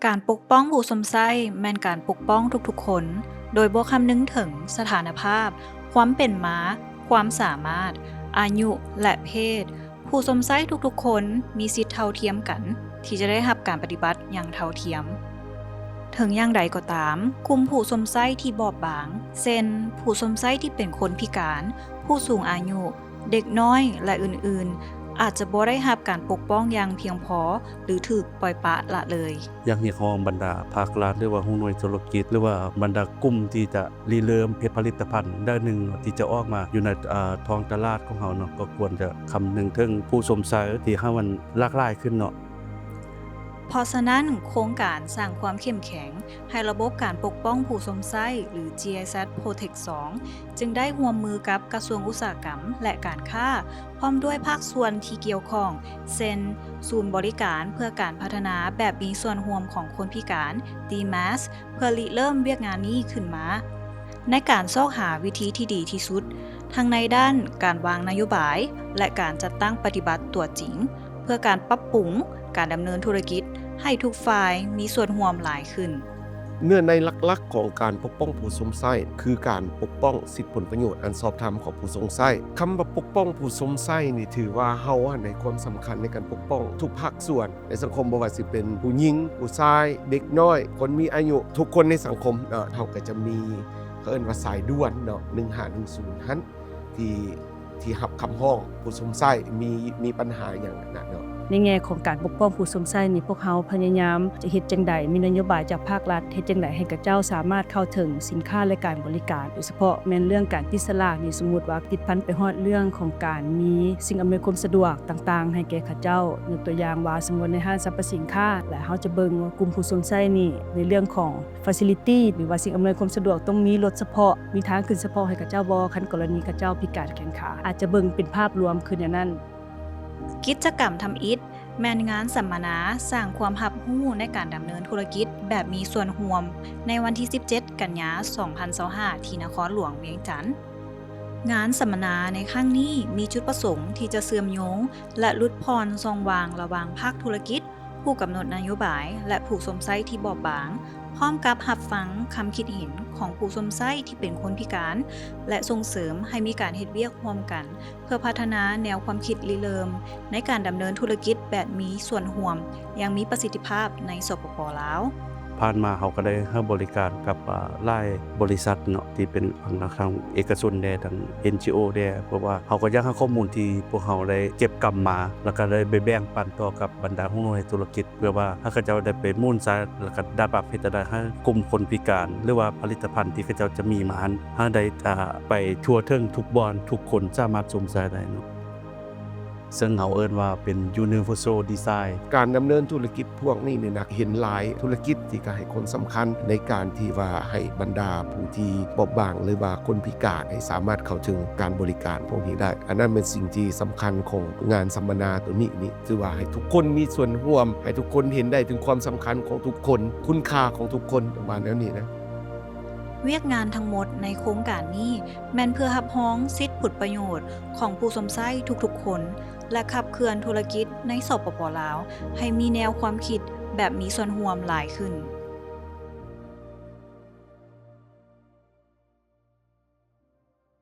ການປົກປ້ອງຜູ້ຊົມໃຊ້ແມ່ນການປົກປ້ອງທຸກໆຄົນ ໂດຍບໍ່ຄຳນຶງເຖິງສະຖານະພາບ, ຄວາມເປັນມາ, ຄວາມສາມາດ, ອາຍຸ ແລະ ເພດ. ຜູ້ຊົມໃຊ້ທຸກໆຄົນມີສິດເທົ່າທຽມກັນ ທີ່ຈະໄດ້ຮັບການປະຕິບັດຢ່າງເທົ່າທຽມ. ເຖິງຢ່າງໃດກໍຕາມ, ກຸ່ມຜູ້ຊົມໃຊ້ທີ່ບອບບາງ ເຊັ່ນ ຜູ້ຊົມໃຊ້ທີ່ເປັນຄົນພິການ, ຜູ້ສູງອາຍຸ, ເດັກນ້ອຍ ແລະ ອື່ນໆ ອາດຈະບໍ່ໄດ້ຮັບການປົກປ້ອງຢ່າງພຽງພໍ ຫຼື ຖືກປ່ອຍປະລະເລີຍ. ຢາກຮຽກຮ້ອງບັນດາພາກລັດ ຫຼືວ່າຫົວໜ່ວຍທຸລະກິດ ຫຼືວ່າບັນດາກຸ່ມທີ່ຈະລິເລີ່ມເຮັດຜະລິດຕະພັນດ້ານໜຶ່ງທີ່ຈະອອກມາຢູ່ໃນ ອາ ທ້ອງຕະຫຼາດຂອງເຮົາເນາະ ກໍຄວນຈະຄຳນຶງເຖິງຜູ້ຊົມໃຊ້ທີ່ໃຫ້ມັນຫຼາກຫຼາຍຂຶ້ນເນາະ. ເພາະສະນັ້ນ, ໂຄງການສ້າງຄວາມເຂັ້ມແຂງໃຫ້ລະບົບການປົກປ້ອງຜູ້ຊົມໃຊ້ ຫຼື GIZ Protect ສອງ ຈຶ່ງໄດ້ຮ່ວມມືກັບກະຊວງອຸດສາຫະກຳ ແລະ ການຄ້າ ພ້ອມດ້ວຍພາກສ່ວນທີ່ກ່ຽວຂ້ອງ ເຊັ່ນ ສູນບໍລິການເພື່ອການພັດທະນາແບບມີສ່ວນຮ່ວມຂອງຄົນພິການ DMAS ເພື່ອລິເລີ່ມວຽກງານນີ້ຂຶ້ນມາ ໃນການຊອກຫາວິທີທີ່ດີທີ່ສຸດ ທັງໃນດ້ານການວາງນະໂຍບາຍ ແລະ ການຈັດຕັ້ງປະຕິບັດຕົວຈິງ ເພື່ອການປັບປຸງການດຳເນີນທຸລະກິດໃຫ້ທຸກຝ່າຍມີສ່ວນຮ່ວມຫຼາຍຂຶ້ນ. ເນື້ອໃນຫຼັກໆຂອງການປົກປ້ອງຜູ້ຊົມໃຊ້ ຄືການປົກປ້ອງສິດຜົນປະໂຫຍດອັນຊອບທຳຂອງຜູ້ຊົມໃຊ້. ຄຳວ່າປົກປ້ອງຜູ້ຊົມໃຊ້ນີ້ ຖືວ່າເຮົາໃຫ້ຄວາມສຳຄັນໃນການປົກປ້ອງທຸກພາກສ່ວນໃນສັງຄົມ, ບໍ່ວ່າຊິເປັນຜູ້ຍິງ, ຜູ້ຊາຍ, ເດັກນ້ອຍ, ຄົນມີອາຍຸ, ທຸກຄົນໃນສັງຄົມເນາະ. ເຮົາກໍຈະມີ ເຂົາເອີ້ນວ່າສາຍດ່ວນເນາະ ໜຶ່ງຫ້າໜຶ່ງສູນຫັ້ນ ທີ່ ທີ່ຮັບຄຳຮ້ອງຜູ້ຊົມໃຊ້ ມີ ມີບັນຫາຫຍັງຫັ້ນນະເນາະ. ໃນແງ່ຂອງການປົກປ້ອງຜູ້ຊົມໃຊ້ນີ້ ພວກເຮົາພະຍາຍາມຈະເຮັດຈັ່ງໃດ ມີນະໂຍບາຍຈາກພາກລັດ ເຮັດຈັ່ງໃດໃຫ້ເຂົາເຈົ້າສາມາດເຂົ້າເຖິງສິນຄ້າ ແລະ ການບໍລິການ ໂດຍສະເພາະແມ່ນເລື່ອງການຕິດສະຫຼາກນີ້ ສົມມຸດວ່າຕິດພັນໄປຮອດເລື່ອງຂອງການມີສິ່ງອຳນວຍຄວາມສະດວກຕ່າງໆໃຫ້ແກ່ເຂົາເຈົ້າ. ຍົກຕົວຢ່າງວ່າ ສົມມຸດໃນຮ້ານສັບພະສິນຄ້າ ແລ້ວເຮົາຈະເບິ່ງວ່າກຸ່ມຜູ້ຊົມໃຊ້ນີ້ ໃນເລື່ອງຂອງ facility ຫຼືວ່າສິ່ງອຳນວຍຄວາມສະດວກ ຕ້ອງມີລົດສະເພາະ ມີທາງຂຶ້ນສະເພາະໃຫ້ເຂົາເຈົ້າບໍ່? ຄັນກໍລະນີເຂົາເຈົ້າພິການແຂນຂາ ອາດຈະເບິ່ງເປັນພາບລວມຄືແນວນັ້ນ. ກິດຈະກຳທຳອິດ ແມ່ນງານສຳມະນາສ້າງຄວາມຮັບຮູ້ໃນການດຳເນີນທຸລະກິດແບບມີສ່ວນຮ່ວມ ໃນວັນທີສິບເຈັດ ກັນຍາ ສອງພັນຊາວຫ້າ ທີ່ນະຄອນຫຼວງວຽງຈັນ. ງານສຳມະນາໃນຄັ້ງນີ້ມີຈຸດປະສົງທີ່ຈະເຊື່ອມໂຍງ ແລະ ຫຼຸດຜ່ອນຊ່ອງວ່າງລະຫວ່າງພາກທຸລະກິດ, ຜູ້ກຳນົດນະໂຍບາຍ ແລະ ຜູ້ຊົມໃຊ້ທີ່ບອບບາງ, ພ້ອມກັບຮັບຟັງຄຳຄິດເຫັນຂອງຜູ້ຊົມໃຊ້ທີ່ເປັນຄົນພິການ ແລະ ສົ່ງເສີມໃຫ້ມີການເຮັດວຽກຮ່ວມກັນ ເພື່ອພັດທະນາແນວຄວາມຄິດລິເລີ່ມໃນການດຳເນີນທຸລະກິດແບບມີສ່ວນຮ່ວມຢ່າງມີປະສິດທິພາບໃນ ສປປ ລາວ. ຜ່ານມາເຮົາກໍໄດ້ໃຫ້ບໍລິການກັບ ອາ ຫຼາຍບໍລິສັດເນາະ ທີ່ເປັນທາງ ທາງເອກະຊົນແດ່ ທາງ NGO ແດ່ ເພາະວ່າເຮົາກໍຢາກໃຫ້ຂໍ້ມູນທີ່ພວກເຮົາໄດ້ເກັບກຳມາ ແລ້ວກໍໄດ້ໄປແບ່ງປັນຕໍ່ກັບບັນດາຫົວໜ່ວຍທຸລະກິດ ເພື່ອວ່າໃຫ້ເຂົາເຈົ້າໄດ້ໄປໝູນໃຊ້ ແລ້ວກໍດັດປະເພດໃຫ້ກຸ່ມຄົນພິການ ຫຼືວ່າຜະລິດຕະພັນທີ່ເຂົາເຈົ້າຈະມີມາຫັ້ນ ໃຫ້ໄດ້ ອາ ໄປທົ່ວເຖິງທຸກບ່ອນ ທຸກຄົນສາມາດຊົມໃຊ້ໄດ້ເນາະ. ເຊິ່ງເຮົາເອີ້ນວ່າເປັນ universal design. ການດຳເນີນທຸລະກິດພວກນີ້ນີ້ນະ ເຫັນຫຼາຍທຸລະກິດທີ່ກໍໃຫ້ຄວາມສຳຄັນໃນການທີ່ວ່າໃຫ້ບັນດາຜູ້ທີ່ບອບບາງ ຫຼືວ່າຄົນພິການ ໃຫ້ສາມາດເຂົ້າເຖິງການບໍລິການພວກນີ້ໄດ້. ອັນນັ້ນແມ່ນສິ່ງທີ່ສຳຄັນຂອງງານສຳມະນາໂຕນີ້ນີ້ ຄືວ່າໃຫ້ທຸກຄົນມີສ່ວນຮ່ວມ, ໃຫ້ທຸກຄົນເຫັນໄດ້ເຖິງຄວາມສຳຄັນຂອງທຸກຄົນ, ຄຸນຄ່າຂອງທຸກຄົນ, ປະມານແນວນີ້ນະ. ວຽກງານທັງໝົດໃນໂຄງການນີ້ ແມ່ນເພື່ອຮັບຮອງສິດຜົນປະໂຫຍດຂອງຜູ້ຊົມໃຊ້ທຸກໆຄົນ ແລະ ຂັບເຄື່ອນທຸລະກິດໃນ ສປປ ລາວ ໃຫ້ມີແນວຄວາມຄິດແບບມີສ່ວນຮ່ວມຫຼາຍຂຶ້ນ.